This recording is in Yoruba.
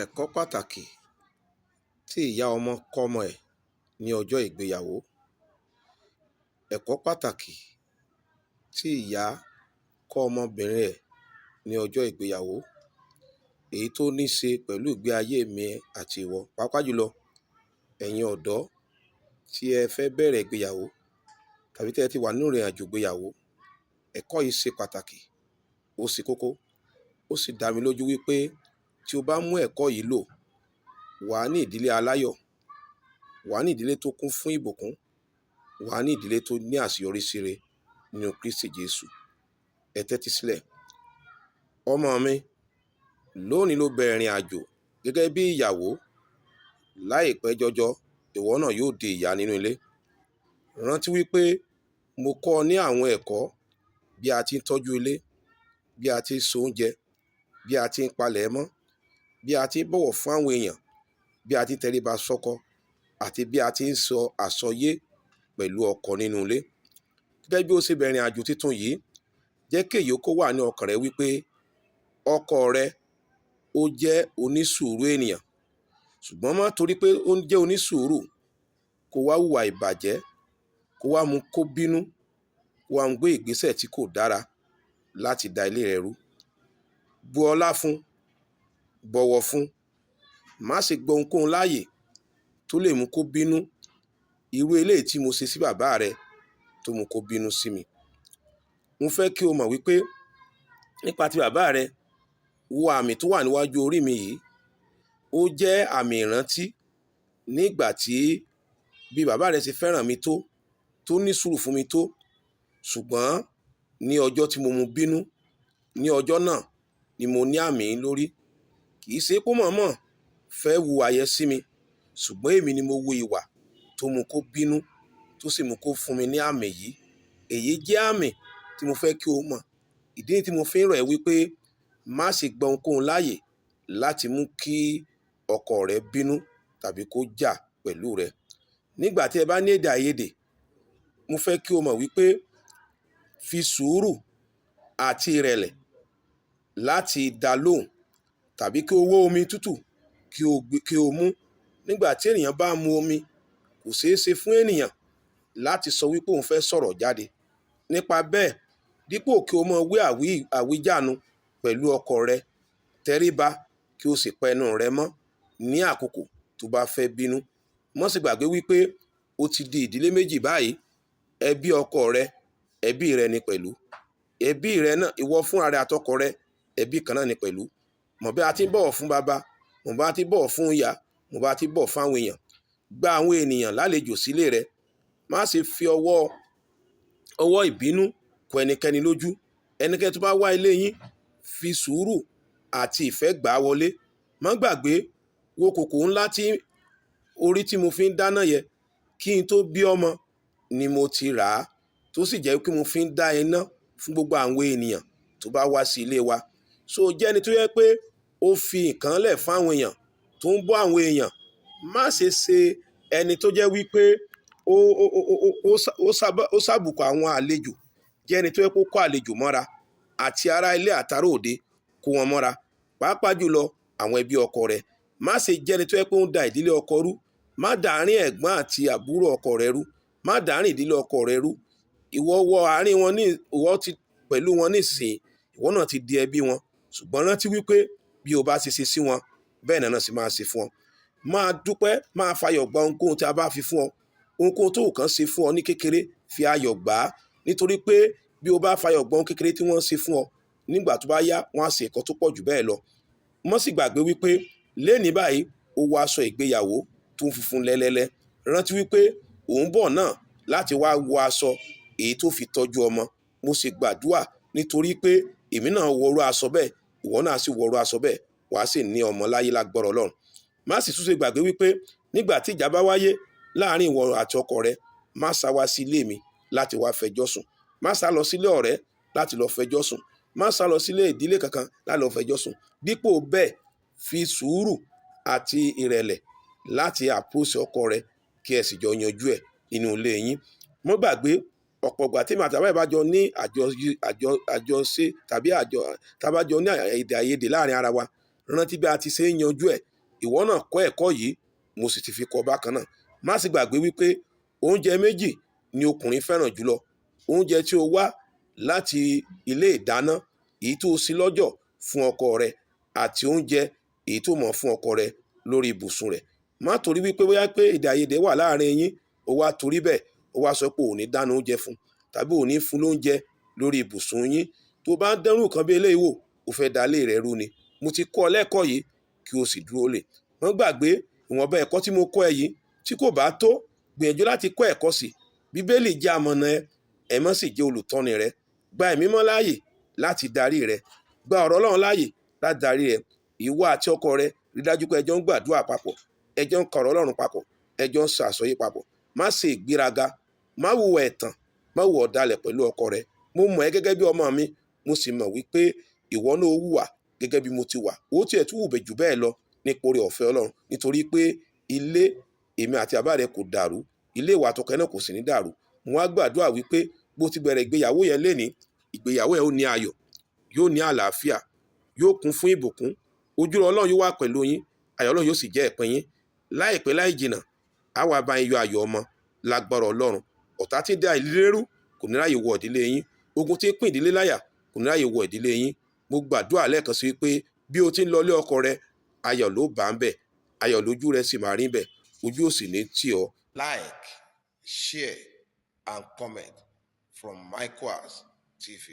Ẹ̀kọ́ pàtàkì tí ìyá ọmọ kọ́ ọmọ ẹ̀ ní ọjọ́ ìgbéyàwó. Ẹ̀kọ́ pàtàkì tí ìyá kọ́ ọmọbìnrin ẹ̀ ní ọjọ́ ìgbéyàwó, èyí tó ní ṣe pẹ̀lú ìgbé ayé mi àti ìwọ, pàápàá jùlọ ẹ̀yin ọ̀dọ́ tí ẹ fẹ́ bẹ̀rẹ̀ ìgbéyàwó tàbí tí ẹ ti wà nínú ìrìn àjò ìgbéyàwó. Ẹ̀kọ́ yìí ṣe pàtàkì, ó ṣe kókó, ó sì dá mi lójú wípé tí o bá mú ẹ̀kọ́ yìí lò, wà á ní ìdílé aláyọ̀, wà á ní ìdílé tó kún fún ìbùkún, wà á ní ìdílé tó ní àṣeyọrí sí rere nínú Kristi Jésù. Ẹ tẹ́tí sílẹ̀. Ọmọ mi, lónìí ló bẹ̀rẹ̀ ìrìn àjò gẹ́gẹ́ bí ìyàwó. Láìpẹ́ jọjọ, ìwọ náà yóò di ìyá nínú ilé. Rántí wípé mo kọ́ ọ ní àwọn ẹ̀kọ́ bí a ti ń tọ́jú ilé, bí a ti ń se oúnjẹ, bí a ti ń palẹ̀ mọ́, bí a ti ń bọ̀wọ̀ fún àwọn èèyàn, bí a ti ń tẹríba sọ́kọ àti bí a ti ń sọ àsọyé pẹ̀lú ọkọ nínú ilé. Gẹ́gẹ́ bí o ṣe bẹ̀rẹ̀ ìrìn àjò tuntun yìí, jẹ́ kí èyí kó wà ní ọkàn rẹ wípé ọkọ rẹ ó jẹ́ onísùúrù ènìyàn. Ṣùgbọ́n má torí pé ó jẹ́ onísùúrù kó wá hùwà ìbàjẹ́, kó wá mú kó bínú, kó wá mú gbé ìgbésẹ̀ tí kò dára láti da ilé rẹ rú. Bu ọlá fún, bọ̀wọ̀ fún, má ṣe gba ohunkóhun láàyè tó lè mú kó bínú. Irú eléyìí tí mo ṣe sí bàbá rẹ tó mú kó bínú sí mi. Mo fẹ́ kí o mọ̀ wípé nípa ti bàbá rẹ, wo àmì tó wà níwájú orí mi yìí. Ó jẹ́ àmì ìrántí nígbà tí bí bàbá rẹ ṣe fẹ́ràn mi tó, tó ní sùúrù fún mi tó. Ṣùgbọ́n ní ọjọ́ tí mo mú bínú, ní ọjọ́ náà ni mo ní àmì lórí. Kì í ṣe pé ó mọ̀ọ́mọ̀ fẹ́ wu àyẹ́ sí mi, ṣùgbọ́n èmi ni mo wu ìwà tó mú kó bínú, tó sì mú kó fún mi ní àmì yìí. Èyí jẹ́ àmì tí mo fẹ́ kí o mọ̀. Ìdí tí mo fi ń rọ̀ ẹ́ wípé má ṣe gba ohunkóhun láàyè láti mú kí ọkọ rẹ bínú tàbí kó jà pẹ̀lú rẹ. Nígbà tí ẹ bá ní èdè àìyedè, mo fẹ́ kí o mọ̀ wípé fi sùúrù àti ìrẹ̀lẹ̀ láti dá lóhùn tàbí kí o wó omi tútù kí o mú. Nígbà tí ènìyàn bá mu omi, kò ṣe é ṣe fún ènìyàn láti sọ wípé òun fẹ́ sọ̀rọ̀ jáde. Nípa bẹ́ẹ̀, dípò kí o mọ wí àwíjànu pẹ̀lú ọkọ rẹ, tẹríba kí o sì pa ẹnu rẹ mọ́ ní àkókò tó bá fẹ́ bínú. Má sì gbàgbé wípé o ti di ìdílé méjì báyìí. Ẹbí ọkọ rẹ, ẹbí rẹ ni pẹ̀lú. Ẹbí rẹ náà, ìwọ fúnra rẹ àtọkọ rẹ, ẹbí kan náà ni pẹ̀lú. Mọ̀ bí a ti ń bọ̀wọ̀ fún baba, mọ̀ bí a ti ń bọ̀wọ̀ fún ìyá, mọ̀ bí a ti ń bọ̀wọ̀ fún àwọn èèyàn. Gba àwọn ènìyàn lálejò sílé rẹ. Má ṣe fi ọwọ́ ìbínú kọ ẹnikẹ́ni lójú. Ẹnikẹ́ni tó bá wá ilé yín, fi sùúrù àti ìfẹ́ gbà á wọlé. Má gbàgbé wo kòkò ńlá tí orí tí mo fi ń dáná yẹn. Kí n tó bí ọmọ ni mo ti rà á, tó sì jẹ́ pé mo fi ń dá iná fún gbogbo àwọn ènìyàn tó bá wá sí ilé wa. So jẹ́ ẹni tó jẹ́ pé ó fi nǹkan lẹ̀ fún àwọn èèyàn tó ń bọ́ àwọn èèyàn. Má ṣe ṣe ẹni tó jẹ́ wípé ó ṣàbùkù àwọn àlejò. Jẹ́ ẹni tó jẹ́ pé ó kó àlejò mọ́ra àti ará ilé àtàrà òde kó wọn mọ́ra, pàápàá jùlọ àwọn ẹbí ọkọ rẹ. Má ṣe jẹ́ ẹni tó jẹ́ pé ó ń da ìdílé ọkọ rú. Má dàárín ẹ̀gbọ́n àti àbúrò ọkọ rẹ rú. Má dàárín ìdílé ọkọ rẹ rú. Ìwọ wọ àárín wọn ní ìwọ ti pẹ̀lú wọn nísìnyí, ìwọ náà ti di ẹbí wọn. Ṣùgbọ́n rántí wípé bí o bá ṣe ṣe sí wọn, bẹ́ẹ̀ náà sì máa ṣe fún ọ. Máa dúpẹ́, máa fayọ̀ gba ohunkóhun tí a bá fi fún ọ. Ohunkóhun tó kàn ṣe fún ọ ní kékeré, fi ayọ̀ gbà á. Nítorí pé bí o bá fayọ̀ gba ohun kékeré tí wọ́n ṣe fún ọ, nígbà tó bá yá, wọ́n á ṣe nǹkan tó pọ̀ jù bẹ́ẹ̀ lọ. Má sì gbàgbé wípé léèní báyìí, o wọ aṣọ ìgbéyàwó tó ń funfun lẹ́lẹ́lẹ́. Rántí wípé òun bọ̀ náà láti wá wọ aṣọ èyí tó fi tọ́jú ọmọ. Mo sì gbàdúà nítorí pé èmi náà wọrú aṣọ bẹ́ẹ̀, ìwọ náà sì wọrú aṣọ bẹ́ẹ̀, wà á sì ní ọmọ láyé lágbára Ọlọ́run. Má sì tún ṣe gbàgbé wípé nígbà tí ìjà bá wáyé láàárín ìwọ àti ọkọ rẹ, má sá wá sí ilé mi láti wá fẹjọ́ sùn. Má sá lọ sílé ọ̀rẹ́ láti lọ fẹjọ́ sùn. Má sá lọ sílé ìdílé kankan láti lọ fẹjọ́ sùn. Dípò bẹ́ẹ̀, fi sùúrù àti ìrẹ̀lẹ̀ láti approach ọkọ rẹ kí ẹ sì jọ yanjú ẹ̀ nínú ilé yín. Má gbàgbé ọ̀pọ̀ ìgbà tí èmi àti bàbá rẹ bá jọ ní àjọṣe tàbí àjọ tá bá jọ ní èdè àìyedè láàárín ara wa, Rántí bí a ti ṣe ń yanjú ẹ̀. Ìwọ náà kọ́ ẹ̀kọ́ yìí, mo sì ti fi kọ́ bákan náà. Má sì gbàgbé wípé oúnjẹ méjì ni ọkùnrin fẹ́ràn jùlọ: oúnjẹ tí ó wá láti ilé ìdáná, èyí tó sí lọ́jọ̀ fún ọkọ rẹ, àti oúnjẹ èyí tó mọ̀ fún ọkọ rẹ lórí ibùsùn rẹ̀. Má torí wípé bóyá pé èdè àìyedè wà láàrin yín, ó wá torí bẹ́ẹ̀ ó wá sọ pé ò ní dáná oúnjẹ fún tàbí ò ní fún lóúnjẹ lórí ibùsùn yín. Tó bá ń dẹ́rù nǹkan bí eléyìí wò, ó fẹ́ da ilé rẹ rú ni. Mo ti kọ́ ọ lẹ́kọ̀ọ́ yìí, kí o sì dúró lè. Má gbàgbé ìwọ̀nba ẹ̀kọ́ tí mo kọ́ ẹ yìí. Tí kò bá tó, gbìyànjú láti kọ́ ẹ̀kọ́ sí. Bíbélì jẹ́ amọ̀nà ẹ, ẹ̀mọ́ sì jẹ́ olùtọ́ni rẹ. Gba Ẹ̀mí Mímọ́ láàyè láti darí rẹ. Gba ọ̀rọ̀ Ọlọ́run láàyè láti darí rẹ. Ìwọ àti ọkọ rẹ, rí dájú pé ẹ jọ ń gbàdúrà papọ̀, ẹ jọ ń ka ọ̀rọ̀ Ọlọ́run papọ̀, ẹ jọ ń sọ àsọyé papọ̀. Má ṣe ìgbéraga, má hùwà ẹ̀tàn, má hùwà ọ̀dàlẹ̀ pẹ̀lú ọkọ rẹ. Mo mọ̀ ẹ́ gẹ́gẹ́ bí ọmọ mi, mo sì mọ̀ wípé ìwọ náà ó hùwà gẹ́gẹ́ bí mo ti wà. Ó tiẹ̀ tún hù jù bẹ́ẹ̀ lọ nípa oore ọ̀fẹ́ Ọlọ́run, nítorí pé ilé èmi àti bàbá rẹ kò dàrú, ilé ìwà àtọkọ ẹ náà kò sì ní dàrú. Mo wá gbàdúrà wípé bó ti bẹ̀rẹ̀ ìgbéyàwó yẹn lénìí, ìgbéyàwó ẹ ó ní ayọ̀, yóò ní àlàáfíà, yóò kún fún ìbùkún. Ojú Ọlọ́run yóò wà pẹ̀lú yín, ayọ̀ Ọlọ́run yóò sì jẹ́ ìpín yín. Láìpẹ́ láì jìnà, á wá bá yín yọ ayọ̀ ọmọ lágbára Ọlọ́run. Ọ̀tá tí ń dá ìdílé rú kò ní ráyè wọ ìdílé yín. Ogun tí ń pín ìdílé láyà kò ní ráyè wọ ìdílé yín. Mo gbàdúrà lẹ́ẹ̀kan sí wípé bí o ti ń lọ ilé ọkọ rẹ, ayọ̀ ló bá ń bẹ̀, ayọ̀ lójú rẹ sì máa rí bẹ̀, ojú ò sì ní tì ọ́. Like, share and comment from Microas TV.